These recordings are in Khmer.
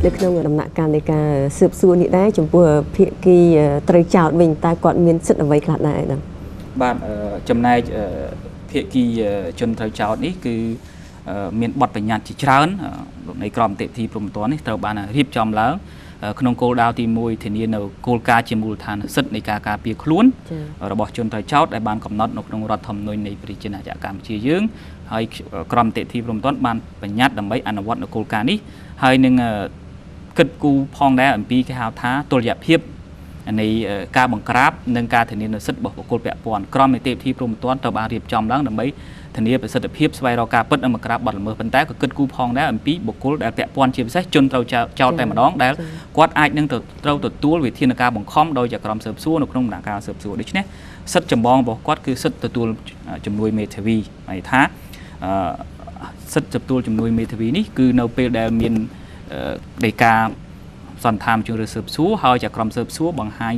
នៅក្នុងដំណាក់កាលនៃការស៊ើបសួរនេះដែរចំពោះភាគីត្រូវចោទវិញតើគាត់មានសិទ្ធិអ្វីខ្លះដែរ? បាទ ចំណែកភាគីជនត្រូវចោទនេះគឺមានបទបញ្ញត្តិជាច្រើននៃក្រមនីតិវិធីព្រហ្មទណ្ឌនេះត្រូវបានរៀបចំឡើងក្នុងគោលដៅទី1ធានានៅគោលការណ៍ជាមូលដ្ឋានសិទ្ធិនៃការការពារខ្លួនរបស់ជនត្រូវចោទដែលបានកំណត់នៅក្នុងរដ្ឋធម្មនុញ្ញនៃប្រជាណាចក្រកម្ពុជាយើងហើយក្រមនីតិវិធីព្រហ្មទណ្ឌបានបញ្ញត្តិដើម្បីអនុវត្តនៅគោលការណ៍នេះហើយនឹងគិតគូរផងដែរអំពីគេហៅថាតុល្យភាពនៃការបង្ក្រាបនិងការធានានូវសិទ្ធិរបស់បុគ្គលពាក់ព័ន្ធក្រមនីតិវិធីព្រហ្មទណ្ឌត្រូវបានរៀបចំឡើងដើម្បីធានាប្រសិទ្ធភាពស្វែងរកការពិតនិងបង្ក្រាបបទល្មើសប៉ុន្តែក៏គិតគូរផងដែរអំពីបុគ្គលដែលពាក់ព័ន្ធជាពិសេសជនត្រូវចោទតែម្ដងដែលគាត់អាចនឹងត្រូវទទួលវិធានការបង្ខំដោយចក្រមស៊ើបសួរនៅក្នុងដំណាក់កាលស៊ើបសួរដូច្នេះសិទ្ធិចម្បងរបស់គាត់គឺសិទ្ធិទទួលជំនួយមេធាវីន័យថាសិទ្ធិទទួលជំនួយមេធាវីនេះគឺនៅពេលដែលមានដីកាសន្តានជំរឿស៊ើបសួរហើយចក្រមស៊ើបសួរបង្ហាញ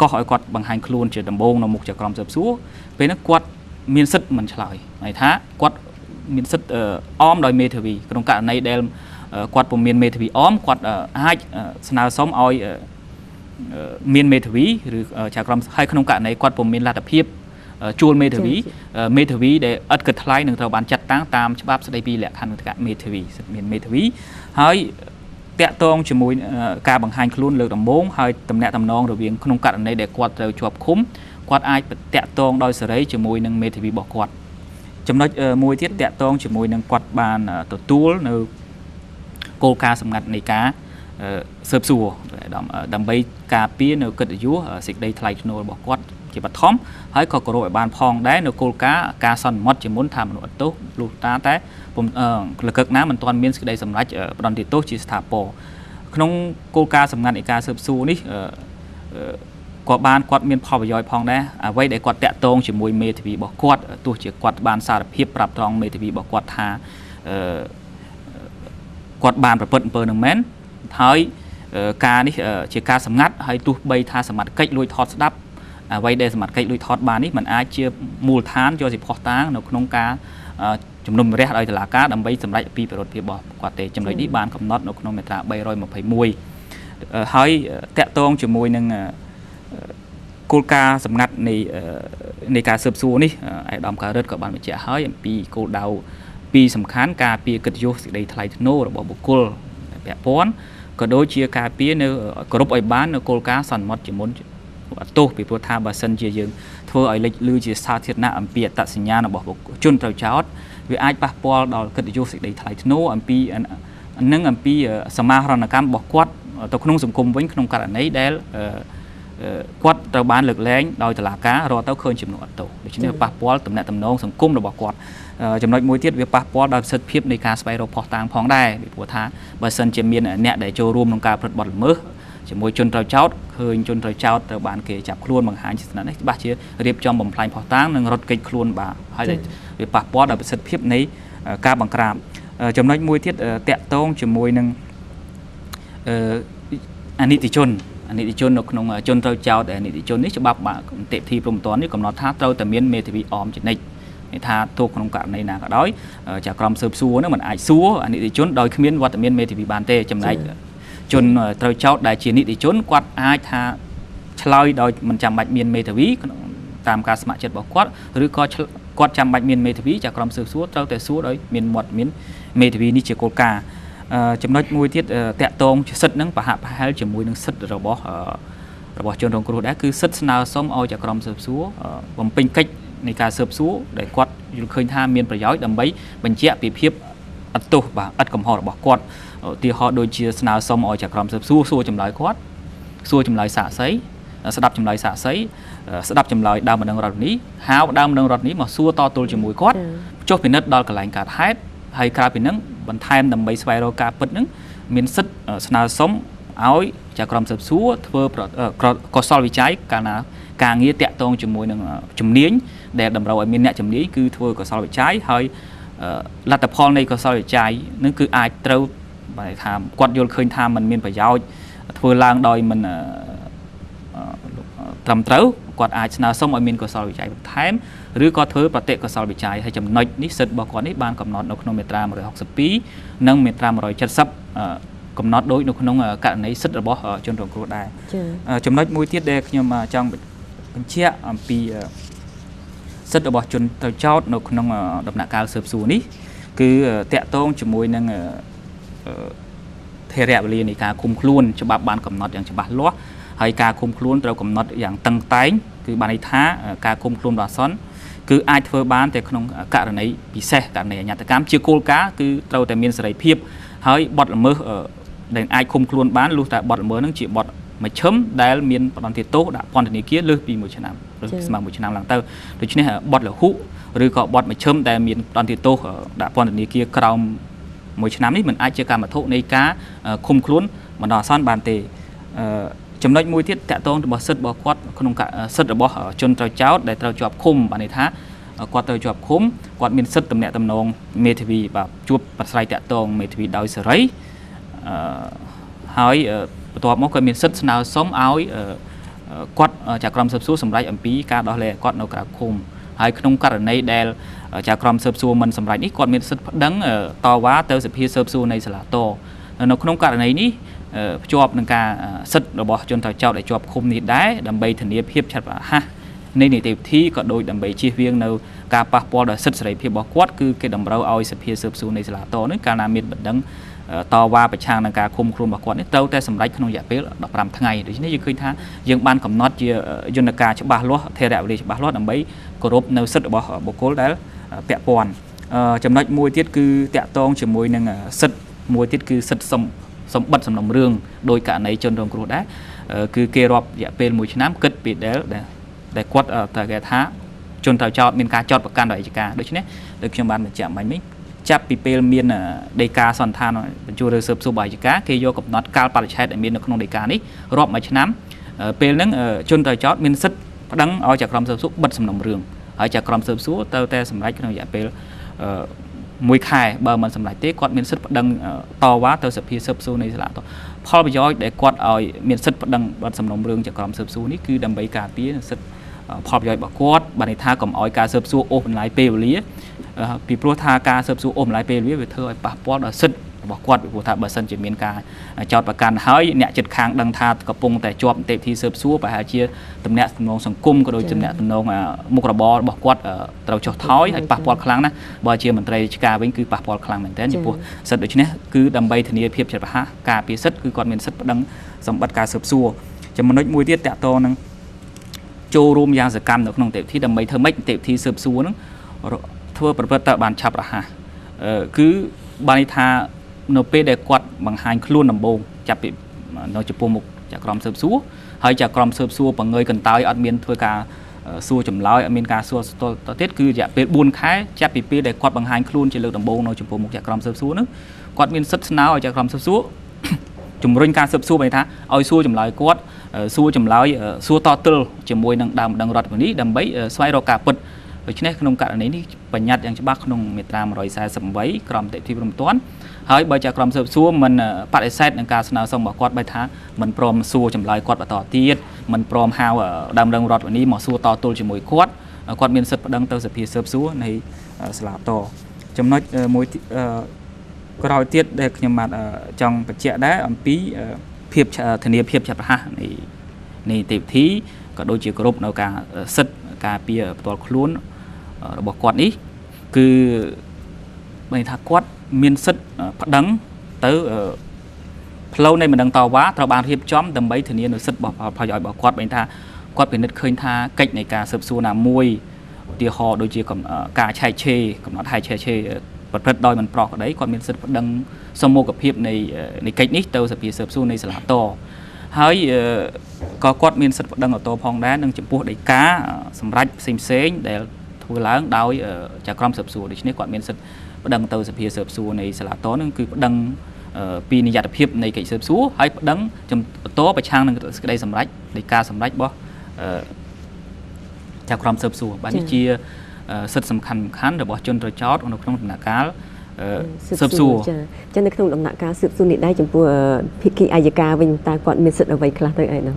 កោះឲ្យគាត់បង្ហាញខ្លួនជាដំបូងនៅមុខចក្រមស៊ើបសួរពេលនោះគាត់មានសិទ្ធិមិនឆ្លើយន័យថាគាត់មានសិទ្ធិអមដោយមេធាវីក្នុងករណីដែលគាត់ពុំមានមេធាវីអមគាត់អាចស្នើសុំឲ្យមានមេធាវីឬចៅក្រមហើយក្នុងករណីគាត់ពុំមានលទ្ធភាពជួលមេធាវីមេធាវីដែលឥតគិតថ្លៃនឹងត្រូវបានចាត់តាំងតាមច្បាប់ស្តីពីលក្ខខណ្ឌមេធាវីសិទ្ធិមានមេធាវីហើយតាក់ទងជាមួយការបង្ហាញខ្លួនលើកដំបូងហើយតំណាក់តំណងរវាងក្នុងករណីដែលគាត់ត្រូវជាប់ឃុំគាត់អាចតាក់ទងដោយសេរីជាមួយនឹងមេធាវីរបស់គាត់ចំណុចមួយទៀតតាក់ទងជាមួយនឹងគាត់បានទទួលនៅគោលការណ៍សម្ងាត់នៃការស៊ើបសួរដើម្បីការពារនៅកិត្តិយសសេចក្តីថ្លៃថ្នូររបស់គាត់ជាបឋមហើយក៏គោរពឲ្យបានផងដែរនៅគោលការណ៍ការសន្មត់ជាមុនថាមនុស្សអត់ទោសលុះតាតែលកឹកណាមិនទាន់មានសេចក្តីសម្រេចផ្ដន្ទាទោសជាស្ថាពរក្នុងគោលការណ៍សម្ងាត់នៃការស៊ើបសួរនេះក៏បានគាត់មានផលប្រយោជន៍ផងដែរអ្វីដែលគាត់តាក់ទងជាមួយមេធាវីរបស់គាត់ទោះជាគាត់បានសារភាពប្រាប់ត្រង់មេធាវីរបស់គាត់ថាគាត់បានប្រព្រឹត្តអំពើនឹងមែនហើយការនេះជាការសម្ងាត់ហើយទោះបីថាសមត្ថកិច្ចលួចថតស្ដាប់អ្វីដែលសមត្ថកិច្ចលួចថតបាននេះมันអាចជាមូលដ្ឋានយកជាភស្តុតាងនៅក្នុងការជំនុំជម្រះដោយតុលាការដើម្បីសម្រេចពីពិរុទ្ធភាពរបស់គាត់ទេចំណុចនេះបានកំណត់នៅក្នុងមាត្រា321ហើយតាក់ទងជាមួយនឹងគោលការណ៍សម្ងាត់នៃការស៊ើបសួរនេះឯកឧត្តមការិទ្ធក៏បានបញ្ជាក់ហើយអំពីគោលដៅពីរសំខាន់ការពារកិត្តិយសសេចក្តីថ្លៃថ្នូររបស់បុគ្គលពាក់ព័ន្ធក៏ដូចជាការពារនៅគោរពឲ្យបាននៅគោលការណ៍សន្មត់ជាមុនអត់ទោសពីព្រោះថាបើសិនជាយើងធ្វើឲ្យលេចលឺជាសាធារណៈអំពីអត្តសញ្ញាណរបស់ជនត្រូវចោទវាអាចប៉ះពាល់ដល់កិត្តិយសសេចក្តីថ្លៃថ្នូរអំពីនិងអំពីសមាហរណកម្មរបស់គាត់ទៅក្នុងសង្គមវិញក្នុងករណីដែលគាត់ត្រូវបានលើកលែងដោយតុលាការរកទៅឃើញចំនួនអត់ទោសដូច្នេះប៉ះពាល់ទំនាក់ទំនងសង្គមរបស់គាត់ចំណុចមួយទៀតវាប៉ះពាល់ដល់ប្រសិទ្ធភាពនៃការស្វែងរកភស្តុតាងផងដែរពីព្រោះថាបើសិនជាមានអ្នកដែលចូលរួមក្នុងការប្រព្រឹត្តបទល្មើសជាមួយជនត្រូវចោទឃើញជនត្រូវចោទត្រូវបានគេចាប់ខ្លួនបង្ហាញជាស្នាក់នេះច្បាស់ជារៀបចំបំផ្លាញភស្តុតាងនិងរត់គេចខ្លួនបាទហើយវាប៉ះពាល់ដល់ប្រសិទ្ធភាពនៃការបង្ក្រាបចំណុចមួយទៀតតាក់ទងជាមួយនឹងអនិច្ចជនអនិច្ចជននៅក្នុងជនត្រូវចោទអនិច្ចជននេះច្បាប់បាទនីតិវិធីព្រហ្មទណ្ឌនេះកំណត់ថាត្រូវតែមានមេធាវីអមជានិច្ចន័យថាទោះក្នុងករណីណាក៏ដោយចៅក្រមស៊ើបសួរនឹងមិនអាចសួរអនិច្ចជនដោយគ្មានវត្តមានមេធាវីបានទេចំណែកជនត្រូវចោទដែលជានិតិជនគាត់អាចថាឆ្លើយដោយមិនចាំបាច់មានមេធាវីតាមការស្ម័គ្រចិត្តរបស់គាត់ឬក៏គាត់ចាំបាច់មានមេធាវីចៅក្រមស៊ើបសួរត្រូវតែសួរដោយមានមាត់មានមេធាវីនេះជាគោលការណ៍ចំណុចមួយទៀតតាក់ទងសិទ្ធិនឹងប្រហាក់ប្រហែលជាមួយនឹងសិទ្ធិរបស់ជនរងគ្រោះដែរគឺសិទ្ធិស្នើសុំឲ្យចៅក្រមស៊ើបសួរបំពេញកិច្ចនៃការស៊ើបសួរដែលគាត់យល់ឃើញថាមានប្រយោជន៍ដើម្បីបញ្ជាក់ពីភាពអត់ទោសបាទឥតកំហុសរបស់គាត់ឧទាហរណ៍ដូចជាស្នើសុំឲ្យចៅក្រមស៊ើបសួរសួរចម្លើយគាត់សួរចម្លើយសាក្សីស្ដាប់ចម្លើយសាក្សីស្ដាប់ចម្លើយដើមបណ្ដឹងរដ្ឋនេះហៅដើមបណ្ដឹងរដ្ឋនេះមកសួរតទល់ជាមួយគាត់ចុះពិនិត្យដល់កន្លែងកើតហេតុហើយក្រៅពីនឹងបន្ថែមដើម្បីស្វែងរកការពិតនឹងមានសិទ្ធិស្នើសុំឲ្យចៅក្រមស៊ើបសួរធ្វើកុសលវិច័យកាលណាការងារតាក់ទងជាមួយនឹងជំនាញដែលតម្រូវឲ្យមានអ្នកជំនាញគឺធ្វើកុសលវិច័យហើយលទ្ធផលនៃកុសលវិច័យនឹងគឺអាចត្រូវបើថាគាត់យល់ឃើញថាมันមានប្រយោជន៍ធ្វើឡើងដោយមិនត្រឹមត្រូវគាត់អាចស្នើសុំឲ្យមានកុសលវិច័យបន្ថែមឬក៏ធ្វើប្រតិកុសលវិច័យហើយចំណុចនេះសិទ្ធិរបស់គាត់នេះបានកំណត់នៅក្នុងមាត្រា162និងមាត្រា170 កំណត់ដូចនៅក្នុងករណីសិទ្ធិរបស់ជនរងគ្រោះដែរចំណុចមួយទៀតដែលខ្ញុំចង់បញ្ជាក់អំពីសិទ្ធិរបស់ជនត្រូវចោទនៅក្នុងដំណាក់កាលស៊ើបសួរនេះគឺតាក់ទងជាមួយនឹងថេរវេលានៃការឃុំខ្លួនច្បាប់បានកំណត់យ៉ាងច្បាស់លាស់ហើយការឃុំខ្លួនត្រូវកំណត់យ៉ាងតឹងតែងគឺបានន័យថាការឃុំខ្លួនបណ្ដោះអាសន្នគឺអាចធ្វើបានតែក្នុងករណីពិសេសករណីអញ្ញាតកម្មជាគោលការណ៍គឺត្រូវតែមានសេរីភាពហើយបទល្មើសដែលអាចឃុំខ្លួនបានលុះតែបទល្មើសនឹងជាបទមជ្ឈិមដែលមានផ្ដន្ទាទោសដាក់ពន្ធនាគារលើសពី1ឆ្នាំឬស្មើ1ឆ្នាំឡើងទៅដូច្នេះបទលហុឬក៏បទមជ្ឈិមដែលមានផ្ដន្ទាទោសដាក់ពន្ធនាគារក្រោម1ឆ្នាំនេះមិនអាចជាកម្មវត្ថុនៃការឃុំខ្លួនបណ្ដោះអាសន្នបានទេចំណុចមួយទៀតតាក់ទងរបស់សិទ្ធិរបស់គាត់ក្នុងសិទ្ធិរបស់ជនត្រូវចោទដែលត្រូវជាប់ឃុំបានន័យថាគាត់ត្រូវជាប់ឃុំគាត់មានសិទ្ធិទំនាក់ទំនងមេធាវីបាទជួបប្រស្រ័យតាក់ទងមេធាវីដោយសេរីហើយបន្ទាប់មកគាត់មានសិទ្ធិស្នើសុំឲ្យគាត់ចៅក្រមស៊ើបសួរសម្រេចអំពីការដោះលែងគាត់នៅក្រៅឃុំហើយក្នុងករណីដែលចៅក្រមស៊ើបសួរមិនសម្រេចនេះគាត់មានសិទ្ធិប្តឹងតវ៉ាទៅសភាស៊ើបសួរនៃសាលាតនៅក្នុងករណីនេះភ្ជាប់នឹងការសិទ្ធិរបស់ជនត្រូវចោទដែលជាប់ឃុំនេះដែរដើម្បីធានាភាពឆាប់រហ័សនៃនីតិវិធីក៏ដូចដើម្បីជៀសវាងនៅការប៉ះពាល់ដល់សិទ្ធិសេរីភាពរបស់គាត់គឺគេតម្រូវឲ្យសភាស៊ើបសួរនៃសាលាតនេះកាលណាមានបណ្ដឹងតវ៉ាប្រឆាំងនឹងការឃុំខ្លួនរបស់គាត់នេះត្រូវតែសម្រេចក្នុងរយៈពេល15ថ្ងៃដូច្នេះយើងឃើញថាយើងបានកំណត់ជាយន្តការច្បាស់លាស់ថេរវេលាច្បាស់លាស់ដើម្បីគោរពនៅសិទ្ធិរបស់បុគ្គលដែលពាក់ព័ន្ធចំណុចមួយទៀតគឺតាក់ទងជាមួយនឹងសិទ្ធិមួយទៀតគឺសិទ្ធិសម្បត្តិសំណុំរឿងដោយករណីជនរងគ្រោះដែរគឺគេរាប់រយៈពេល1ឆ្នាំគិតពីដែលគាត់តែគេថាជនត្រូវចោទមានការចោទប្រកាន់ដោយអយ្យការដូច្នេះដូចខ្ញុំបានបញ្ជាក់មិញនេះចាប់ពីពេលមានដីកាសន្និដ្ឋានបញ្ជូនរឿងស៊ើបសួររបស់អយ្យការគេយកកំណត់កាលបរិច្ឆេទដែលមាននៅក្នុងដីកានេះរាប់1ឆ្នាំពេលហ្នឹងជនត្រូវចោទមានសិទ្ធិប្តឹងឲ្យចៅក្រមស៊ើបសួរបិទសំណុំរឿងហើយចៅក្រមស៊ើបសួរត្រូវតែសម្រេចក្នុងរយៈពេល1ខែបើមិនសម្រេចទេគាត់មានសិទ្ធិប្តឹងតវ៉ាទៅសភាស៊ើបសួរនៃសាលាតផលប្រយោជន៍ដែលគាត់ឲ្យមានសិទ្ធិប្តឹងបិទសំណុំរឿងចៅក្រមស៊ើបសួរនេះគឺដើម្បីការពារសិទ្ធិផលប្រយោជន៍របស់គាត់បានន័យថាកុំឲ្យការស៊ើបសួរអូសបន្លាយពេលវេលាពីព្រោះថាការស៊ើបសួរអូសបន្លាយពេលវេលាវាធ្វើឲ្យប៉ះពាល់ដល់សិទ្ធិរបស់គាត់ពីព្រោះថាបើសិនជាមានការចោទប្រកាន់ហើយអ្នកជិតខាងដឹងថាកំពុងតែជាប់នីតិវិធីស៊ើបសួរប្រហែលជាទំនាក់ទំនងសង្គមក៏ដូចទំនាក់ទំនងមុខរបររបស់គាត់ត្រូវចុះថយហើយប៉ះពាល់ខ្លាំងណាស់បើជាមន្ត្រីរាជការវិញគឺប៉ះពាល់ខ្លាំងមែនទែនចំពោះសិទ្ធិដូច្នេះគឺដើម្បីធានាភាពឆាប់រហ័សការពារសិទ្ធិគឺគាត់មានសិទ្ធិប្តឹងសម្បត្តិការស៊ើបសួរចំណុចមួយទៀតតាក់ទងនឹងចូលរួមយ៉ាងសកម្មនៅក្នុងនីតិវិធីដើម្បីធ្វើម៉េចនីតិវិធីស៊ើបសួរនឹងធ្វើប្រព្រឹត្តទៅបានឆាប់រហ័សគឺបានន័យថានៅពេលដែលគាត់បង្ហាញខ្លួនដំបូងចាប់ពីនៅចំពោះមុខចៅក្រមស៊ើបសួរហើយចៅក្រមស៊ើបសួរបង្ងើយកន្តើយអត់មានធ្វើការសួរចម្លើយអត់មានការសួរតទៅទៀតគឺរយៈពេល4ខែចាប់ពីពេលដែលគាត់បង្ហាញខ្លួនជាលើកដំបូងនៅចំពោះមុខចៅក្រមស៊ើបសួរនឹងគាត់មានសិទ្ធិស្នើឲ្យចៅក្រមស៊ើបសួរជំរុញការស៊ើបសួរបានថាឲ្យសួរចម្លើយគាត់សួរចម្លើយសួរតទល់ជាមួយនឹងដើមបណ្ដឹងរដ្ឋនេះដើម្បីស្វែងរកការពិតដូច្នេះក្នុងករណីនេះបញ្ញត្តិយ៉ាងច្បាស់ក្នុងមាត្រា148ក្រមនីតិវិធីព្រហ្មទណ្ឌហើយបើចៅក្រមស៊ើបសួរមិនបដិសេធនឹងការស្នើសុំរបស់គាត់បែរថាមិនព្រមសួរចម្លើយគាត់បន្តទៀតមិនព្រមហៅដើមរងរដ្ឋនេះមកសួរតទល់ជាមួយគាត់គាត់មានសិទ្ធិប្តឹងទៅសភាស៊ើបសួរនៃសាលាតចំណុចមួយក្រោយទៀតដែលខ្ញុំបាទចង់បញ្ជាក់ដែរអំពីភាពធានាភាពឆាប់រហ័សនៃនីតិវិធីក៏ដូចជាគោរពនៅការសិទ្ធិការពារផ្ទាល់ខ្លួនរបស់គាត់នេះគឺមានន័យថាគាត់មានសិទ្ធិប្តឹងទៅផ្លូវនៃបណ្ដឹងតវ៉ាត្រូវបានរៀបចំដើម្បីធានានូវសិទ្ធិរបស់ផលប្រយោជន៍របស់គាត់មានថាគាត់ពិនិត្យឃើញថាកិច្ចនៃការស៊ើបសួរណាមួយឧទាហរណ៍ដូចជាការឆែកឆេរកំណត់ហេតុឆែកឆេរប្រព្រឹត្តដោយមិនប្រក្រតីគាត់មានសិទ្ធិប្តឹងសមូហភាពនៃកិច្ចនេះទៅសភាស៊ើបសួរនៃសាលាតហើយក៏គាត់មានសិទ្ធិប្តឹងអតផងដែរនឹងចំពោះដីកាសម្រាប់ផ្សេងៗដែលធ្វើឡើងដោយចៅក្រមស៊ើបសួរដូច្នេះគាត់មានសិទ្ធិប្តឹងទៅសភាស៊ើបសួរនៃសាលាតនឹងគឺប្តឹងពីនិយត្តភាពនៃកិច្ចស៊ើបសួរហើយប្តឹងបន្តប្រឆាំងនឹងសេចក្តីសម្រេចនៃការសម្រេចរបស់ចៅក្រមស៊ើបសួរបាទនេះជាសិទ្ធិសំខាន់របស់ជនត្រូវចោទនៅក្នុងដំណាក់កាលស៊ើបសួរចាចឹងនៅក្នុងដំណាក់កាលស៊ើបសួរនេះដែរចំពោះភាគីអយ្យការវិញតើគាត់មានសិទ្ធិអ្វីខ្លះទៅឯនោះ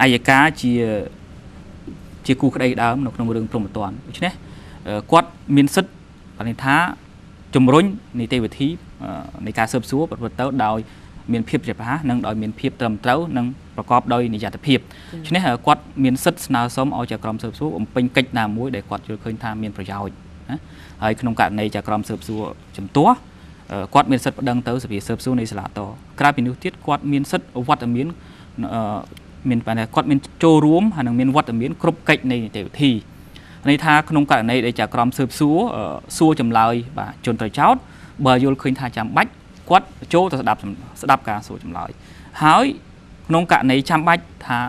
អយ្យការជាគូក្តីដើមនៅក្នុងរឿងព្រហ្មទណ្ឌដូច្នេះគាត់មានសិទ្ធិបានថាជំរុញនីតិវិធីនៃការស៊ើបសួរប្រព្រឹត្តទៅដោយ មានភាពជាប្រហែសនិងដោយមានភាពត្រឹមត្រូវនិងប្រកបដោយនិយត្តភាពដូច្នេះគាត់មានសិទ្ធិស្នើសុំឲ្យចៅក្រមស៊ើបសួរបំពេញកិច្ចណាមួយដែលគាត់យល់ឃើញថាមានប្រយោជន៍ណាហើយក្នុងករណីចៅក្រមស៊ើបសួរជំទាស់គាត់មានសិទ្ធិប្តឹងទៅសភាស៊ើបសួរនៃសាលាតក្រៅពីនោះទៀតគាត់មានសិទ្ធិវត្តមានមានបានគាត់មានចូលរួមហើយនឹងមានវត្តមានគ្រប់កិច្ចនៃនីតិវិធីន័យថាក្នុងករណីដែលចៅក្រមស៊ើបសួរសួរចម្លើយបាទជនត្រូវចោទបើយល់ឃើញថាចាំបាច់គាត់ចូលទៅស្ដាប់ការសួរចម្លើយហើយក្នុងករណីចាំបាច់ថា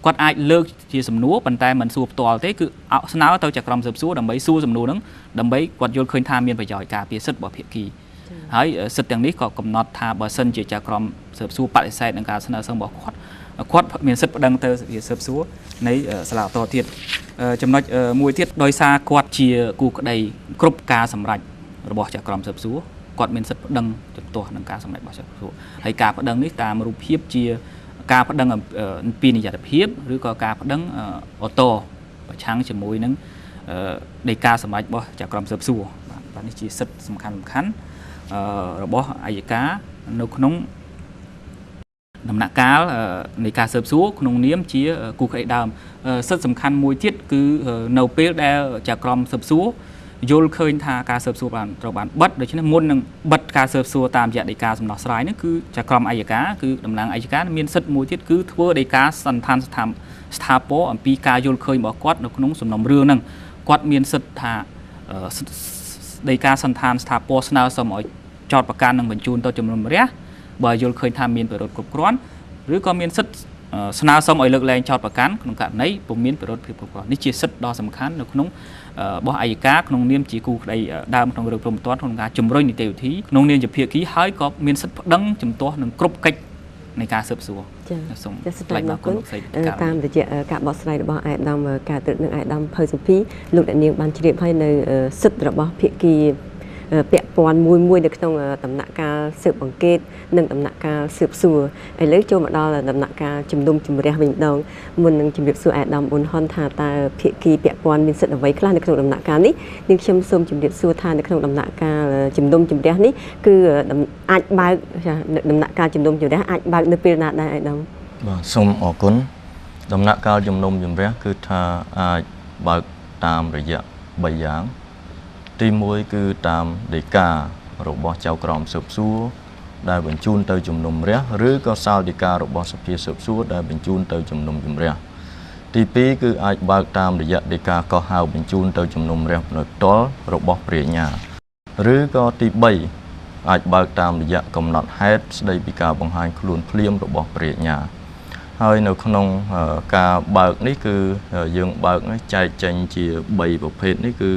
គាត់អាចលើកជាសំណួរប៉ុន្តែមិនសួរផ្ទាល់ទេគឺស្នើទៅចៅក្រមស៊ើបសួរដើម្បីសួរសំណួរហ្នឹងដើម្បីគាត់យល់ឃើញថាមានប្រយោជន៍ការពារសិទ្ធិរបស់ភាគីហើយសិទ្ធិទាំងនេះក៏កំណត់ថាបើសិនជាចៅក្រមស៊ើបសួរបដិសេធនឹងការស្នើសុំរបស់គាត់គាត់មានសិទ្ធិប្តឹងទៅស៊ើបសួរនៃសាលាឧទ្ធរណ៍ទៀតចំណុចមួយទៀតដោយសារគាត់ជាគូក្តីគ្រប់ការសម្រេចរបស់ចៅក្រមស៊ើបសួរគាត់មានសិទ្ធិប្តឹងជំទាស់នឹងការសម្រេចរបស់ចៅក្រមស៊ើបសួរហើយការប្តឹងនេះតាមរូបភាពជាការប្តឹងពីនិយត្តភាពឬក៏ការប្តឹងអូតូប្រឆាំងជាមួយនឹងនៃការសម្រេចរបស់ចៅក្រមស៊ើបសួរបាទនេះជាសិទ្ធិសំខាន់របស់អយ្យការនៅក្នុងដំណាក់កាលនៃការស៊ើបសួរក្នុងនាមជាគូក្តីដើមសិទ្ធិសំខាន់មួយទៀតគឺនៅពេលដែលចៅក្រមស៊ើបសួរយល់ឃើញថាការស៊ើបសួរបានត្រូវបានបិទដូច្នេះមុននឹងបិទការស៊ើបសួរតាមរយៈដីកាសំណោះស្រាយនេះគឺចៅក្រមអយ្យការគឺតំណាងអយ្យការមានសិទ្ធិមួយទៀតគឺធ្វើដីកាសន្តានស្ថាពរអំពីការយល់ឃើញរបស់គាត់នៅក្នុងសំណុំរឿងហ្នឹងគាត់មានសិទ្ធិថាដីកាសន្តានស្ថាពរស្នើសុំឲ្យចោតប្រកាន់និងបញ្ជូនទៅជំនុំជម្រះបើយល់ឃើញថាមានពិរុទ្ធគ្រប់គ្រាន់ឬក៏មានសិទ្ធិស្នើសុំឲ្យលើកលែងចោតប្រកាន់ក្នុងករណីពុំមានពិរុទ្ធភាពគ្រប់គ្រាន់នេះជាសិទ្ធិដ៏សំខាន់នៅក្នុងរបស់អយ្យការក្នុងនាមជាគូក្តីដើមក្នុងរឿងព្រហ្មទណ្ឌក្នុងការជំរុញនីតិវិធីក្នុងនាមជាភាគីហើយក៏មានសិទ្ធិប្តឹងជំទាស់នឹងគ្រប់កិច្ចនៃការស៊ើបសួរសូមថ្លែងអរគុណតាមរយៈការបកស្រាយរបស់ឯកឧត្តមការត្រិតនិងឯកឧត្តមភៅសុភីលោកអ្នកនាងបានជ្រាបហើយនៅសិទ្ធិរបស់ភាគីពាក់ព័ន្ធមួយនៅក្នុងដំណាក់កាលស៊ើបអង្កេតនិងដំណាក់កាលស៊ើបសួរឥឡូវចូលមកដល់ដំណាក់កាលជំនុំជម្រះវិញម្ដងមុននឹងជម្រាបសួរឯកឧត្តមប៊ុនហុនថាតើភាគីពាក់ព័ន្ធមានសិទ្ធិអ្វីខ្លះនៅក្នុងដំណាក់កាលនេះនាងខ្ញុំសូមជម្រាបសួរថានៅក្នុងដំណាក់កាលជំនុំជម្រះនេះគឺអាចបើកដំណាក់កាលជំនុំជម្រះអាចបើកនៅពេលណាដែរឯកឧត្តមបាទសូមអរគុណដំណាក់កាលជំនុំជម្រះគឺថាអាចបើកតាមរយៈ3យ៉ាងទី1គឺតាមដីការបស់ចៅក្រមស៊ើបសួរដែលបញ្ជូនទៅជំនុំជម្រះឬក៏សាលដីការបស់សភាស៊ើបសួរដែលបញ្ជូនទៅជំនុំជម្រះទី2គឺអាចបើកតាមរយៈដីកាកោះហៅបញ្ជូនទៅជំនុំជម្រះដោយផ្ទាល់របស់ព្រះរាជអាជ្ញាឬក៏ទី3អាចបើកតាមរយៈកំណត់ហេតុស្តីពីការបង្ហាញខ្លួនភ្លាមរបស់ព្រះរាជអាជ្ញាហើយនៅក្នុងការបើកនេះគឺយើងបើកនេះចែកចេញជា3ប្រភេទនេះគឺ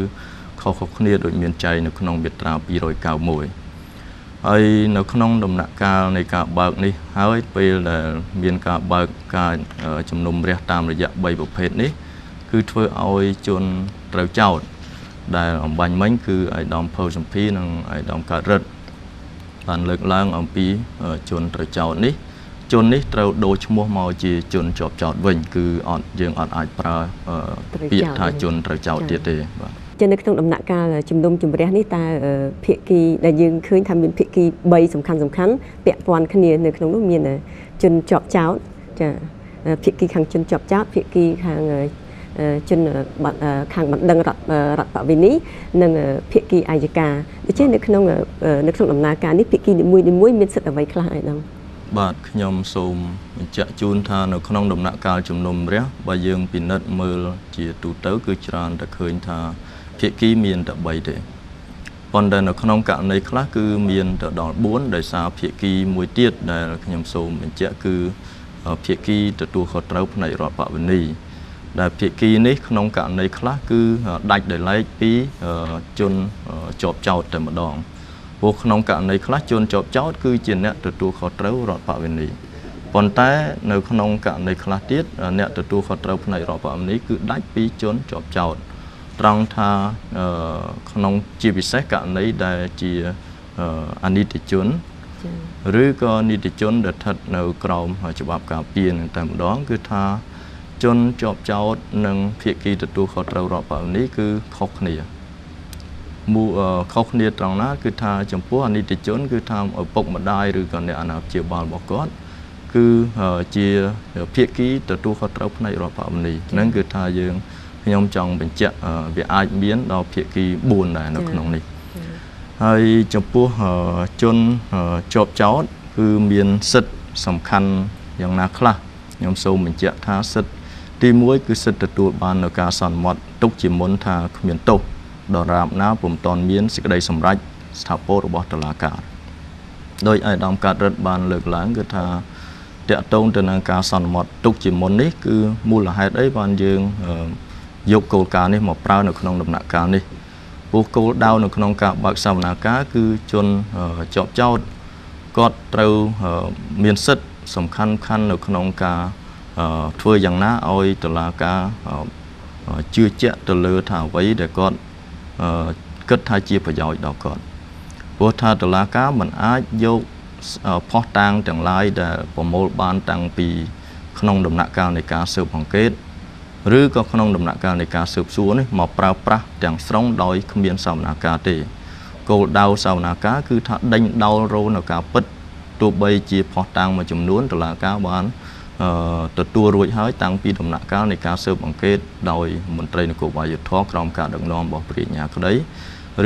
ខុសៗគ្នាដូចមានចែងនៅក្នុងមាត្រា291ហើយនៅក្នុងដំណាក់កាលនៃការបើកនេះហើយពេលដែលមានការបើកការជំនុំរះតាមរយៈ3ប្រភេទនេះគឺធ្វើឲ្យជនត្រូវចោទដែលអំបញ្ញមិញគឺឯកឧត្តមភៅសំភីនិងឯកឧត្តមកើតរិទ្ធបានលើកឡើងអំពីជនត្រូវចោទនេះជននេះត្រូវដូរឈ្មោះមកជាជនជាប់ចោទវិញគឺអត់យើងអត់អាចប្រើពាក្យថាជនត្រូវចោទទៀតទេបាទ ចឹងនៅក្នុងដំណាក់កាលជំនុំជម្រះនេះតើភាគីដែលយើងឃើញថាមានភាគី3សំខាន់ពាក់ព័ន្ធគ្នានៅក្នុងនោះមានជនជាប់ចោតចាភាគីខាងជនជាប់ចោតភាគីខាងជនខាងបណ្ដឹងរដ្ឋបវេនីនិងភាគីអយ្យការដូច្នេះនៅក្នុងដំណើរការនេះភាគីនីមួយៗមានសិទ្ធិអ្វីខ្លះឯងបាទខ្ញុំសូមបញ្ជាក់ជូនថានៅក្នុងដំណាក់កាលជំនុំរះបើយើងពិនិត្យមើលជាទូទៅគឺច្រើនតែឃើញថាភាគីមានតែ3ទេប៉ុន្តែនៅក្នុងករណីខ្លះគឺមានទៅដល់4ដោយសារភាគីមួយទៀតដែលខ្ញុំសូមបញ្ជាក់គឺភាគីទទួលខុសត្រូវផ្នែករដ្ឋបវេនីដែលភាគីនេះក្នុងករណីខ្លះគឺដាច់ដោយឡែកពីជនជាប់ចោតតែម្ដងព្រោះក្នុងករណីខ្លះជនជាប់ចោតគឺជាអ្នកទទួលខុសត្រូវរដ្ឋបវេនីប៉ុន្តែនៅក្នុងករណីខ្លះទៀតអ្នកទទួលខុសត្រូវផ្នែករដ្ឋបវេនីគឺដាច់ពីជនជាប់ចោតត្រង់ថាក្នុងជាពិសេសករណីដែលជាអនីតិជនឬក៏នីតិជនដែលស្ថិតនៅក្រោមច្បាប់ការពារនឹងតែម្ដងគឺថាជនជាប់ចោតនិងភាគីទទួលខុសត្រូវរដ្ឋបវេនីគឺខុសគ្នា ខុសគ្នាត្រង់ណាគឺថាចំពោះអនិច្ចជនគឺថាឪពុកម្ដាយឬក៏អ្នកអាណាព្យាបាលរបស់គាត់គឺជាភាគីទទួលខុសត្រូវផ្នែករដ្ឋប្បវេណីហ្នឹងគឺថាយើងខ្ញុំចង់បញ្ជាក់វាអាចមានដល់ភាគី4ដែរនៅក្នុងនេះហើយចំពោះជនជាប់ចោទគឺមានសិទ្ធិសំខាន់យ៉ាងណាខ្លះខ្ញុំសូមបញ្ជាក់ថាសិទ្ធិទី1គឺសិទ្ធិទទួលបាននៅការសន្មត់ទុកជាមុនថាគ្មានទោសដរាបណាពុំទាន់មានសេចក្តីសម្រេចស្ថាពររបស់តុលាការដោយឯកឧត្តមកើតរិទ្ធបានលើកឡើងគឺថាតាក់ទងទៅនឹងការសន្មត់ទុកជាមុននេះគឺមូលហេតុអីបានយើងយកគោលការណ៍នេះមកប្រើនៅក្នុងដំណាក់កាលនេះព្រោះគោលដៅនៅក្នុងការបើកសវនាការគឺជនជាប់ចោទគាត់ត្រូវមានសិទ្ធិសំខាន់នៅក្នុងការធ្វើយ៉ាងណាឲ្យតុលាការជឿជាក់ទៅលើថាអ្វីដែលគាត់គិតថាជាប្រយោជន៍ដល់គាត់ព្រោះថាតុលាការមិនអាចយកភស្តុតាងទាំងឡាយដែលប្រមូលបានតាំងពីក្នុងដំណាក់កាលនៃការស៊ើបអង្កេតឬក៏ក្នុងដំណាក់កាលនៃការស៊ើបសួរនេះមកប្រើប្រាស់ទាំងស្រុងដោយគ្មានសវនាការទេគោលដៅសវនាការគឺថាដេញដោលរោនៅការពិតទោះបីជាភស្តុតាងមួយចំនួនតុលាការបានទទួលរួចហើយតាំងពីដំណាក់កាលនៃការស៊ើបអង្កេតដោយមន្ត្រីនគរបាលយុត្តិធម៌ក្រោមការដឹកនាំរបស់ព្រះរាជអាជ្ញាក្តី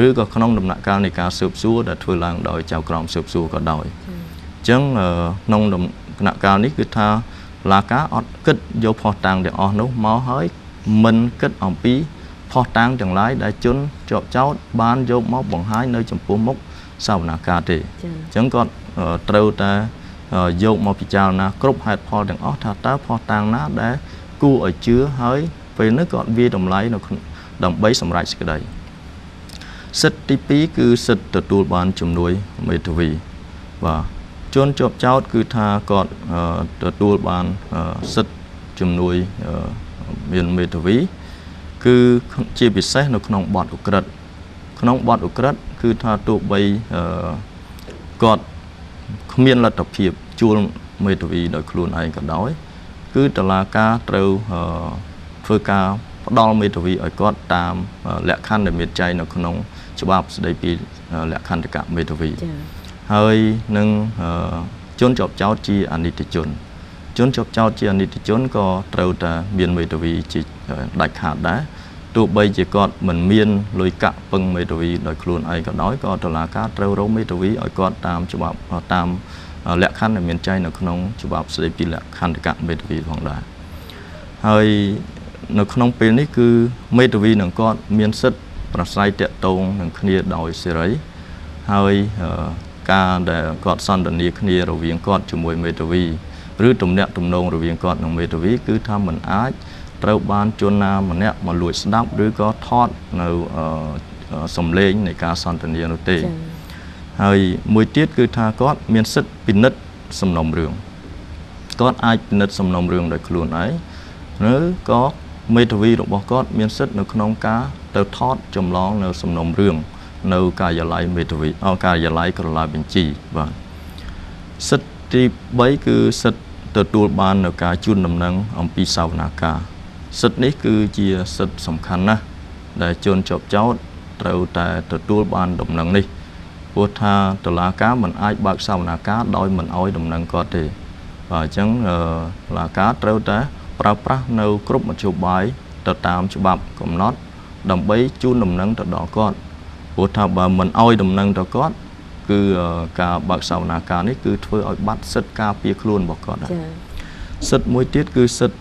ឬក៏ក្នុងដំណាក់កាលនៃការស៊ើបសួរដែលធ្វើឡើងដោយចៅក្រមស៊ើបសួរក៏ដោយអញ្ចឹងក្នុងដំណាក់កាលនេះគឺថាតុលាការអត់គិតយកភស្តុតាងទាំងអស់នោះមកហើយមិនគិតអំពីភស្តុតាងទាំងឡាយដែលជនជាប់ចោទបានយកមកបង្ហាញនៅចំពោះមុខសវនាការទេអញ្ចឹងគាត់ត្រូវតែយកមកពិចារណាគ្រប់ហេតុផលទាំងអស់ថាតើភស្តុតាងណាដែលគួរឲ្យជឿហើយពេលនេះគាត់វាតម្លៃនៅដើម្បីសម្រេចសេចក្តីសិទ្ធិទី2គឺសិទ្ធិទទួលបានជំនួយមេធាវីបាទជនជាប់ចោទគឺថាគាត់ទទួលបានសិទ្ធិជំនួយមានមេធាវីគឺជាពិសេសនៅក្នុងបទឧក្រិដ្ឋក្នុងបទឧក្រិដ្ឋគឺថាទោះបីគាត់គ្មានលទ្ធភាពជួលមេធាវីដោយខ្លួនឯងក៏ដោយគឺតុលាការត្រូវធ្វើការផ្ដល់មេធាវីឲ្យគាត់តាមលក្ខខណ្ឌដែលមានចែងនៅក្នុងច្បាប់ស្តីពីលក្ខន្តិកៈមេធាវីហើយនឹងជនជាប់ចោទជាអនិច្ចជនជនជាប់ចោទជាអនិច្ចជនក៏ត្រូវតែមានមេធាវីជាដាច់ខាតដែរទោះបីជាគាត់មិនមានលុយកាក់ពឹងមេធាវីដោយខ្លួនឯងក៏ដោយក៏តុលាការត្រូវរកមេធាវីឲ្យគាត់តាមច្បាប់តាមលក្ខខណ្ឌដែលមានចែងនៅក្នុងច្បាប់ស្តីពីលក្ខន្តិកៈមេធាវីផងដែរហើយនៅក្នុងពេលនេះគឺមេធាវីនឹងគាត់មានសិទ្ធិប្រស្រ័យតាក់ទងនឹងគ្នាដោយសេរីហើយការដែលគាត់សន្ទនាគ្នារវាងគាត់ជាមួយមេធាវីឬទំនាក់ទំនងរវាងគាត់និងមេធាវីគឺថាមិនអាចត្រូវបានជនណាម្នាក់មកលួចស្ដាប់ឬក៏ថតនៅសំឡេងនៃការសន្ទនានោះទេហើយមួយទៀតគឺថាគាត់មានសិទ្ធិពិនិត្យសំណុំរឿងគាត់អាចពិនិត្យសំណុំរឿងដោយខ្លួនឯងឬក៏មេធាវីរបស់គាត់មានសិទ្ធិនៅក្នុងការទៅថតចម្លងនៅសំណុំរឿងនៅការិយាល័យមេធាវីការិយាល័យក្រឡាបញ្ជីបាទសិទ្ធិទី3គឺសិទ្ធិទទួលបាននៅការជូនដំណឹងអំពីសវនាការសិទ្ធិនេះគឺជាសិទ្ធិសំខាន់ណាស់ដែលជនជាប់ចោទត្រូវតែទទួលបានដំណឹងនេះព្រោះថាតុលាការមិនអាចបើកសវនាការដោយមិនអោយដំណឹងគាត់ទេបាទអញ្ចឹងតុលាការត្រូវតែប្រើប្រាស់នៅគ្រប់មធ្យោបាយទៅតាមច្បាប់កំណត់ដើម្បីជូនដំណឹងទៅដល់គាត់ព្រោះថាបើមិនអោយដំណឹងទៅគាត់គឺការបើកសវនាការនេះគឺធ្វើឲ្យបាត់សិទ្ធិការពារខ្លួនរបស់គាត់ដែរសិទ្ធិមួយទៀតគឺសិទ្ធិ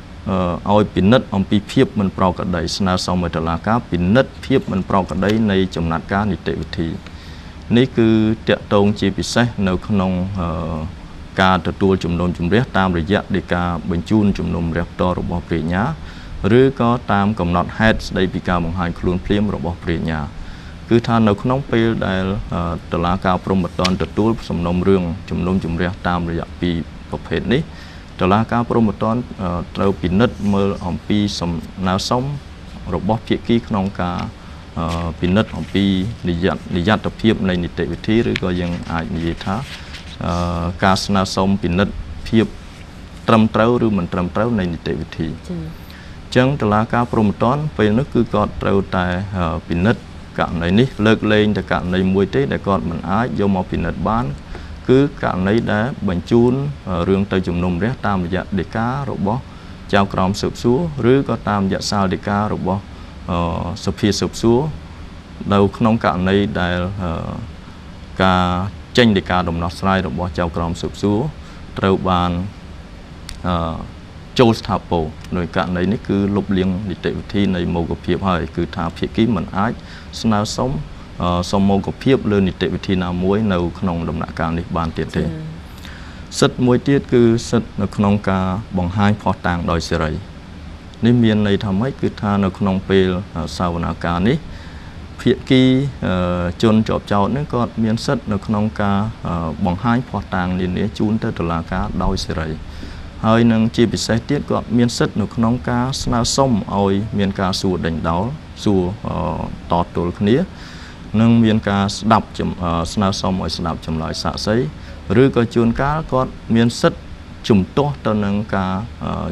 ឲ្យពិនិត្យអំពីភាពមិនប្រក្រតីស្នើសុំឲ្យតុលាការពិនិត្យភាពមិនប្រក្រតីនៃចំណាត់ការនីតិវិធីនេះគឺតាក់ទងជាពិសេសនៅក្នុងការទទួលជំនុំជម្រះតាមរយៈដីកាបញ្ជូនជំនុំជម្រះផ្ទាល់របស់ព្រះរាជអាជ្ញាឬក៏តាមកំណត់ហេតុស្តីពីការបង្ហាញខ្លួនភ្លាមរបស់ព្រះរាជអាជ្ញាគឺថានៅក្នុងពេលដែលតុលាការព្រហ្មទណ្ឌទទួលសំណុំរឿងជំនុំជម្រះតាមរយៈពីរប្រភេទនេះតុលាការព្រហ្មទណ្ឌត្រូវពិនិត្យមើលអំពីសំណើសុំរបស់ភាគីក្នុងការពិនិត្យអំពីនិយត្តភាពនៃនីតិវិធីឬក៏យើងអាចនិយាយថាការស្នើសុំពិនិត្យភាពត្រឹមត្រូវឬមិនត្រឹមត្រូវនៃនីតិវិធីអញ្ចឹងតុលាការព្រហ្មទណ្ឌពេលនោះគឺគាត់ត្រូវតែពិនិត្យ ករណីនេះលើកលែងតែករណីមួយទេដែលគាត់មិនអាចយកមកពិនិត្យបានគឺករណីដែលបញ្ជូនរឿងទៅជំនុំរះតាមរយៈដីការបស់ចៅក្រមស៊ើបសួរឬក៏តាមរយៈសាលដីការបស់សភាស៊ើបសួរនៅក្នុងករណីដែលការចេញដីកាដំណោះស្រាយរបស់ចៅក្រមស៊ើបសួរត្រូវបានចូលស្ថាពរដោយករណីនេះគឺលុបលាងនីតិវិធីនៃមោគភាពហើយគឺថាភាគីមិនអាចស្នើសុំមោគភាពលើនីតិវិធីណាមួយនៅក្នុងដំណាក់កាលនេះបានទៀតទេសិទ្ធិមួយទៀតគឺសិទ្ធិនៅក្នុងការបង្ហាញភស្តុតាងដោយសេរីនេះមានន័យថាម៉េចគឺថានៅក្នុងពេលសវនាការនេះភាគីជនជាប់ចោទនេះគាត់មានសិទ្ធិនៅក្នុងការបង្ហាញភស្តុតាងនានាជូនទៅតុលាការដោយសេរីហើយនឹងជាពិសេសទៀតគាត់មានសិទ្ធិនៅក្នុងការស្នើសុំឲ្យមានការសួរដេញដោលសួរតទល់គ្នានិងមានការស្ដាប់ស្នើសុំឲ្យស្ដាប់ចម្លើយសាក្សីឬក៏ជួនកាលគាត់មានសិទ្ធិជំទាស់ទៅនឹងការ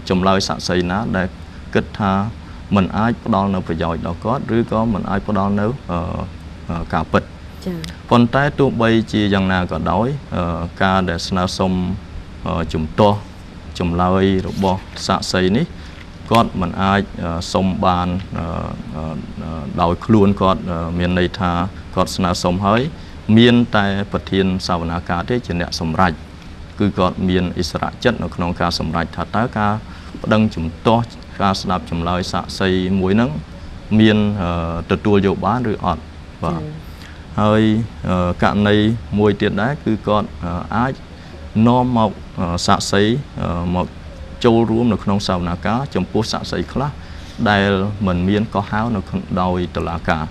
ចម្លើយសាក្សីណាដែលគិតថាមិនអាចផ្ដល់នៅប្រយោជន៍ដល់គាត់ឬក៏មិនអាចផ្ដល់នៅការពិតចា៎ប៉ុន្តែទោះបីជាយ៉ាងណាក៏ដោយការដែលស្នើសុំជំទាស់ចម្លើយរបស់សាក្សីនេះគាត់មិនអាចសុំបានដោយខ្លួនគាត់មានន័យថាគាត់ស្នើសុំហើយមានតែប្រធានសវនាការទេជាអ្នកសម្រេចគឺគាត់មានអិសរៈចិត្តនៅក្នុងការសម្រេចថាតើការប្តឹងជំទាស់ការស្ដាប់ចម្លើយសាក្សីមួយហ្នឹងមានទទួលយកបានឬអត់បាទហើយករណីមួយទៀតដែរគឺគាត់អាចនាំមកសាក្សីមកចូលរួមនៅក្នុងសវនាការចំពោះសាក្សីខ្លះដែលមិនមានកោះហៅនៅដោយតុលាការ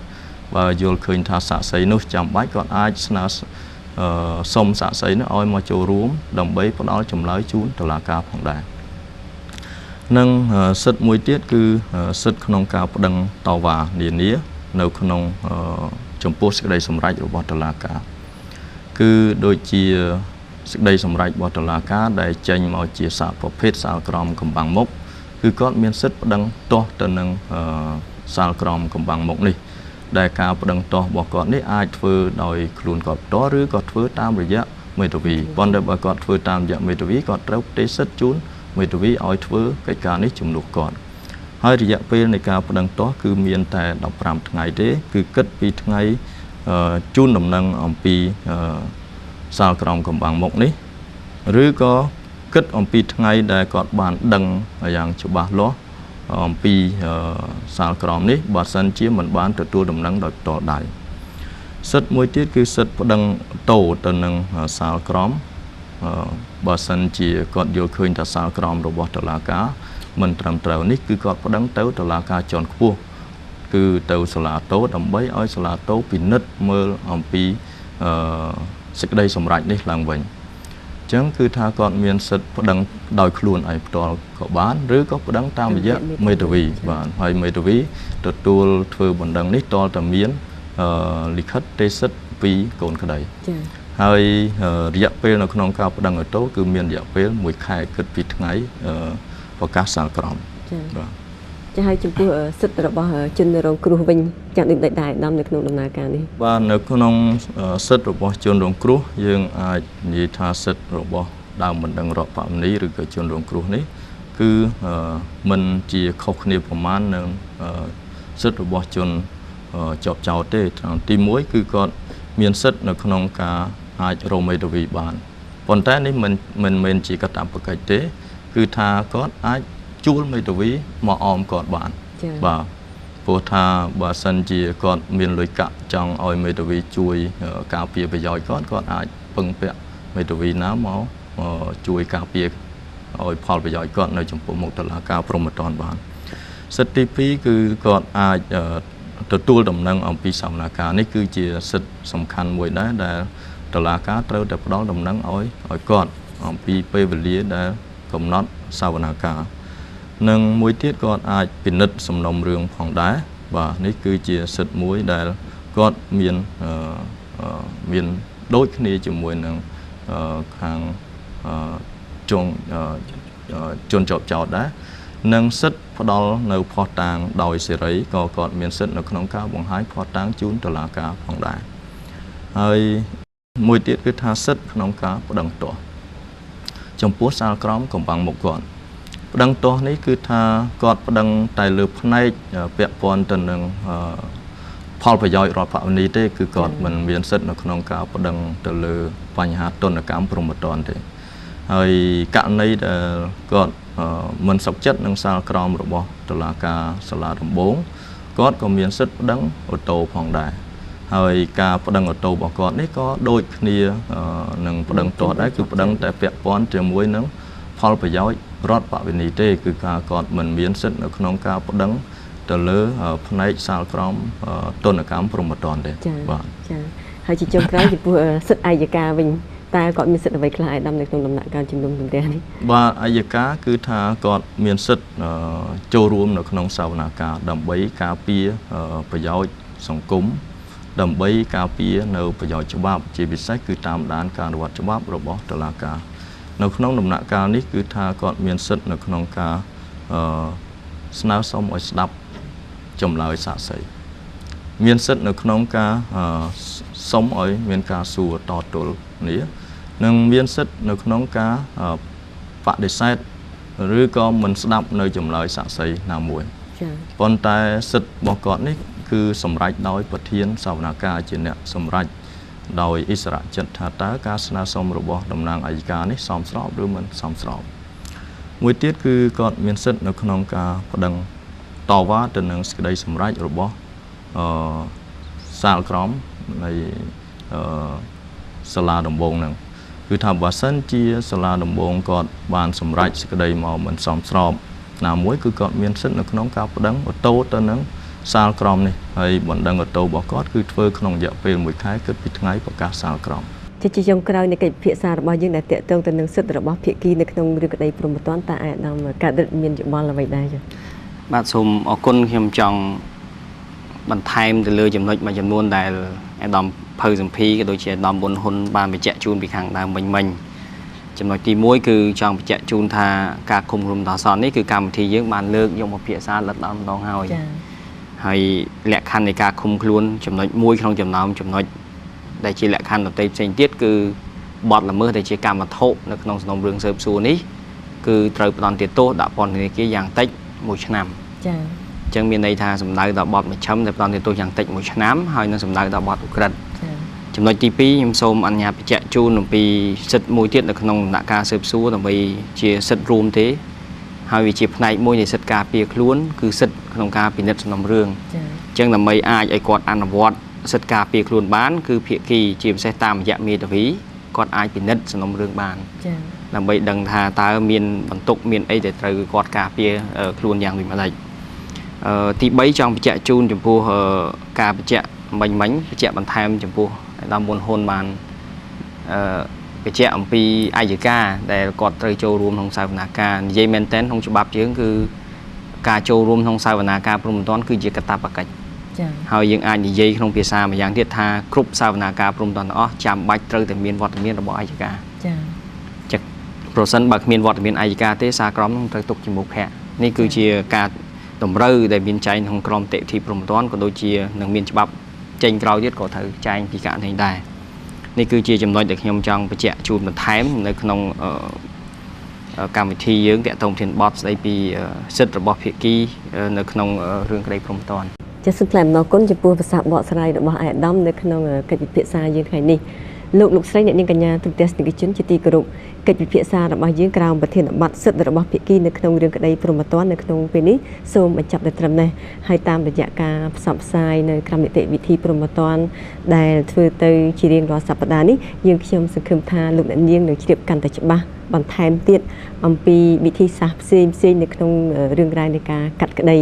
បើយល់ឃើញថាសាក្សីនោះចាំបាច់គាត់អាចស្នើសុំសាក្សីនោះឲ្យមកចូលរួមដើម្បីផ្ដល់ចម្លើយជូនតុលាការផងដែរនិងសិទ្ធិមួយទៀតគឺសិទ្ធិក្នុងការប្តឹងតវ៉ានានានៅក្នុងចំពោះសេចក្តីសម្រេចរបស់តុលាការគឺដូចជាសេចក្តីសម្រេចរបស់តុលាការដែលចេញមកជាសារប្រភេទសាលក្រមកំបាំងមុខគឺគាត់មានសិទ្ធិប្តឹងទាស់ទៅនឹងសាលក្រមកំបាំងមុខនេះដែលការប្តឹងទាស់របស់គាត់នេះអាចធ្វើដោយខ្លួនគាត់ផ្ទាល់ឬក៏ធ្វើតាមរយៈមេធាវីប៉ុន្តែបើគាត់ធ្វើតាមរយៈមេធាវីគាត់ត្រូវផ្ទេរសិទ្ធិជូនមេធាវីឲ្យធ្វើកិច្ចការនេះជំនួសគាត់ហើយរយៈពេលនៃការប្តឹងទាស់គឺមានតែ15ថ្ងៃទេគឺគិតពីថ្ងៃជូនដំណឹងអំពីសាលក្រមកំបាំងមុខនេះឬក៏គិតអំពីថ្ងៃដែលគាត់បានដឹងយ៉ាងច្បាស់លាស់អំពីសាលក្រមនេះបើសិនជាមិនបានទទួលដំណឹងដោយផ្ទាល់ដៃសិទ្ធិមួយទៀតគឺសិទ្ធិប្តឹងតោទៅនឹងសាលក្រមបើសិនជាគាត់យល់ឃើញថាសាលក្រមរបស់តុលាការមិនត្រឹមត្រូវនេះគឺគាត់ប្តឹងទៅតុលាការជាន់ខ្ពស់គឺទៅសាលាតោដើម្បីឲ្យសាលាតោពិនិត្យមើលអំពីសេចក្តីសម្រេចនេះឡើងវិញអញ្ចឹងគឺថាគាត់មានសិទ្ធិប្តឹងដោយខ្លួនឯងផ្ទាល់ក៏បានឬក៏ប្តឹងតាមរយៈមេធាវីបានហើយមេធាវីទទួលធ្វើបណ្ដឹងនេះទាល់តែមានលិខិតទេសិទ្ធិពីកូនក្តីចា៎ហើយរយៈពេលនៅក្នុងការប្តឹងឲ្យតោគឺមានរយៈពេល1ខែគិតពីថ្ងៃប្រកាសសាលក្រមចា៎បាទចាហើយចំពោះសិទ្ធិរបស់ជនរងគ្រោះវិញចាក់ដូចដែរដំនៅក្នុងដំណើរការនេះបាទនៅក្នុងសិទ្ធិរបស់ជនរងគ្រោះយើងអាចនិយាយថាសិទ្ធិរបស់ដើមបណ្ដឹងរដ្ឋបវនីឬក៏ជនរងគ្រោះនេះគឺមិនជាខុសគ្នាប្រមាណនឹងសិទ្ធិរបស់ជនជាប់ចោទទេទី1គឺគាត់មានសិទ្ធិនៅក្នុងការអាចរកមេធាវីបានប៉ុន្តែនេះមិនមែនជាកាតព្វកិច្ចទេគឺថាគាត់អាចជួលមេធាវីមកអមគាត់បានបាទព្រោះថាបើសិនជាគាត់មានលុយកាក់ចង់ឲ្យមេធាវីជួយការពារប្រយោជន៍គាត់គាត់អាចពឹងពាក់មេធាវីណាមកជួយការពារឲ្យផលប្រយោជន៍គាត់នៅចំពោះមុខតុលាការព្រហ្មទណ្ឌបានសិទ្ធិទី2គឺគាត់អាចទទួលដំណឹងអំពីសវនាការនេះគឺជាសិទ្ធិសំខាន់មួយដែរដែលតុលាការត្រូវតែផ្ដល់ដំណឹងឲ្យគាត់អំពីពេលវេលាដែលកំណត់សវនាការនិងមួយទៀតគាត់អាចពិនិត្យសំណុំរឿងផងដែរបាទនេះគឺជាសិទ្ធិមួយដែលគាត់មានដូចគ្នាជាមួយនឹងខាងជនជាប់ចោទដែរ និងសិទ្ធិផ្ដល់នៅភស្តុតាងដោយសេរីក៏គាត់មានសិទ្ធិនៅក្នុងការបង្ហាញភស្តុតាងជូនតុលាការផងដែរហើយមួយទៀតគឺថាសិទ្ធិក្នុងការប្តឹងទាស់ចំពោះសាលក្រមកំបាំងមុខគាត់ប្តឹងទាស់នេះគឺថាគាត់ប្តឹងតែលើផ្នែកពាក់ព័ន្ធទៅនឹងផលប្រយោជន៍រដ្ឋបវនីទេគឺគាត់មិនមានសិទ្ធិនៅក្នុងការប្តឹងទៅលើបញ្ហាទណ្ឌកម្មព្រហ្មទណ្ឌទេហើយករណីដែលគាត់មិនសុខចិត្តនឹងសាលក្រមរបស់តុលាការសាលាដំបងគាត់ក៏មានសិទ្ធិប្តឹងអូតូផងដែរហើយការប្តឹងអូតូរបស់គាត់នេះក៏ដូចគ្នានឹងប្តឹងទាស់ដែរគឺប្តឹងតែពាក់ព័ន្ធជាមួយនឹងផលប្រយោជន៍រដ្ឋបវនីទេគឺការគាត់មិនមានសិទ្ធិនៅក្នុងការប្តឹងទៅលើផ្នែកសាលក្រមទណ្ឌកម្មព្រហ្មទណ្ឌទេបាទចាហើយជាចុងក្រោយចំពោះសិទ្ធិអយ្យការវិញតើគាត់មានសិទ្ធិអ្វីខ្លះឯដាមនៅក្នុងដំណាក់កាលជំនុំជម្រះនេះបាទអយ្យការគឺថាគាត់មានសិទ្ធិចូលរួមនៅក្នុងសវនាការដើម្បីការពារប្រយោជន៍សង្គមដើម្បីការពារនៅប្រយោជន៍ច្បាប់ជាពិសេសគឺតាមដានការអនុវត្តច្បាប់របស់តុលាការនៅក្នុងដំណាក់កាលនេះគឺថាគាត់មានសិទ្ធិនៅក្នុងការស្នើសុំឲ្យស្ដាប់ចម្លើយសាក្សីមានសិទ្ធិនៅក្នុងការសុំឲ្យមានការសួរតទល់គ្នានិងមានសិទ្ធិនៅក្នុងការបដិសេធឬក៏មិនស្ដាប់នៅចម្លើយសាក្សីណាមួយចា៎ប៉ុន្តែសិទ្ធិរបស់គាត់នេះគឺសម្រេចដោយប្រធានសវនាការជាអ្នកសម្រេចដោយអិសរៈចិត្តថាតើការស្នើសុំរបស់តំណាងអយ្យការនេះសមស្របឬមិនសមស្របមួយទៀតគឺគាត់មានសិទ្ធិនៅក្នុងការប្តឹងតវ៉ាទៅនឹងសេចក្តីសម្រេចរបស់សាលក្រមនៃសាលាដំបងហ្នឹងគឺថាបើសិនជាសាលាដំបងគាត់បានសម្រេចសេចក្តីមកមិនសមស្របណាមួយគឺគាត់មានសិទ្ធិនៅក្នុងការប្តឹងអូតូទៅនឹងសាលក្រមនេះហើយបណ្ដឹងអូតូរបស់គាត់គឺធ្វើក្នុងរយៈពេល1ខែគិតពីថ្ងៃប្រកាសសាលក្រមជាចុងក្រោយនៃកិច្ចពិភាក្សារបស់យើងដែលទាក់ទងទៅនឹងសិទ្ធិរបស់ភាគីនៅក្នុងរឿងក្តីព្រហ្មទណ្ឌតើអាយដាមកើតមានយោបល់អ្វីដែរចា៎បាទសូមអរគុណខ្ញុំចង់បន្ថែមទៅលើចំណុចមួយចំនួនដែលអាដាមភៅសំភីក៏ដូចជាអាដាមប៊ុនហ៊ុនបានបញ្ជាក់ជូនពីខាងដើមមិញចំណុចទី1គឺចង់បញ្ជាក់ជូនថាការឃុំខ្លួនបណ្ដោះអាសន្ននេះគឺកម្មវិធីយើងបានលើកយកមកពិភាក្សាលិតដល់ម្ដងហើយចា៎ហើយលក្ខខណ្ឌនៃការឃុំខ្លួនចំណុចមួយក្នុងចំណោមចំណុចដែលជាលក្ខខណ្ឌដទៃផ្សេងទៀតគឺបទល្មើសដែលជាកម្មវត្ថុនៅក្នុងសំណុំរឿងស៊ើបសួរនេះគឺត្រូវផ្ដន្ទាទោសដាក់ពន្ធនាគារយ៉ាងតិច1ឆ្នាំចា៎អញ្ចឹងមានន័យថាសម្ដៅដល់បទមជ្ឈិមដែលផ្ដន្ទាទោសយ៉ាងតិច1ឆ្នាំហើយនឹងសម្ដៅដល់បទឧក្រិដ្ឋចំណុចទី2ខ្ញុំសូមអនុញ្ញាតបញ្ជាក់ជូនអំពីសិទ្ធិមួយទៀតនៅក្នុងដំណាក់កាលស៊ើបសួរដើម្បីជាសិទ្ធិរួមទេហើយវាជាផ្នែកមួយនៃសិទ្ធិការពារខ្លួនគឺសិទ្ធិក្នុងការពិនិត្យសំណុំរឿងអញ្ចឹងដើម្បីអាចឲ្យគាត់អនុវត្តសិទ្ធិការពារខ្លួនបានគឺភាគីជាពិសេសតាមរយៈមេធាវីគាត់អាចពិនិត្យសំណុំរឿងបានដើម្បីដឹងថាតើមានបន្ទុកមានអីដែលត្រូវគាត់ការពារខ្លួនយ៉ាងដូចម្តេចទី3ចង់បញ្ជាក់ជូនចំពោះការបញ្ជាក់មិញបញ្ជាក់បន្ថែមចំពោះអាដាមប៊ុនហ៊ុនបានបញ្ជាក់អំពីអយ្យការដែលគាត់ត្រូវចូលរួមក្នុងសវនាការនិយាយមែនទែនក្នុងច្បាប់យើងគឺការចូលរួមក្នុងសវនាការព្រហ្មទណ្ឌគឺជាកាតព្វកិច្ចចា៎ហើយយើងអាចនិយាយក្នុងភាសាម្យ៉ាងទៀតថាគ្រប់សវនាការព្រហ្មទណ្ឌទាំងអស់ចាំបាច់ត្រូវតែមានវត្តមានរបស់អយ្យការចា៎ប្រសិនបើគ្មានវត្តមានអយ្យការទេសារក្រមនឹងត្រូវទុកជាមុខៈនេះគឺជាការតម្រូវដែលមានចែងក្នុងក្រមនីតិវិធីព្រហ្មទណ្ឌក៏ដូចជានឹងមានច្បាប់ចេញក្រោយទៀតក៏ត្រូវចែងពីករណីដែរនេះគឺជាចំណុចដែលខ្ញុំចង់បញ្ជាក់ជូនបន្ថែមនៅក្នុងកម្មវិធីយើងទាក់ទងធានបទស្ដីពីសិទ្ធិរបស់ភាគីនៅក្នុងរឿងក្តីព្រហ្មទណ្ឌចាសសូមថ្លែងអំណរគុណចំពោះភាសាបកស្រាយរបស់អាយដាមនៅក្នុងកិច្ចពិភាក្សាយើងថ្ងៃនេះលោកស្រីអ្នកនាងកញ្ញាទូទស្សនិកជនជាទីគោរពកិច្ចពិភាក្សារបស់យើងក្រោមប្រធានបទសិទ្ធិរបស់ភាគីនៅក្នុងរឿងក្តីព្រហ្មទណ្ឌនៅក្នុងពេលនេះសូមបញ្ចប់តែត្រឹមនេះហើយតាមរយៈការផ្សព្វផ្សាយនៅក្រមនីតិវិធីព្រហ្មទណ្ឌដែលធ្វើទៅជារៀងរាល់សប្តាហ៍នេះយើងខ្ញុំសង្ឃឹមថាលោកអ្នកនាងនឹងជ្រាបកាន់តែច្បាស់បន្ថែមទៀតអំពីវិធីសាស្ត្រផ្សេងៗនៅក្នុងរឿងរ៉ាវនៃការកាត់ក្តី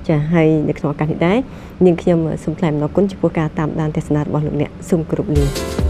ចាហើយនៅក្នុងឱកាសនេះដែរនាងខ្ញុំសូមថ្លែងអំណរគុណចំពោះការតាមដានទស្សនារបស់លោកអ្នកសូមគោរពលា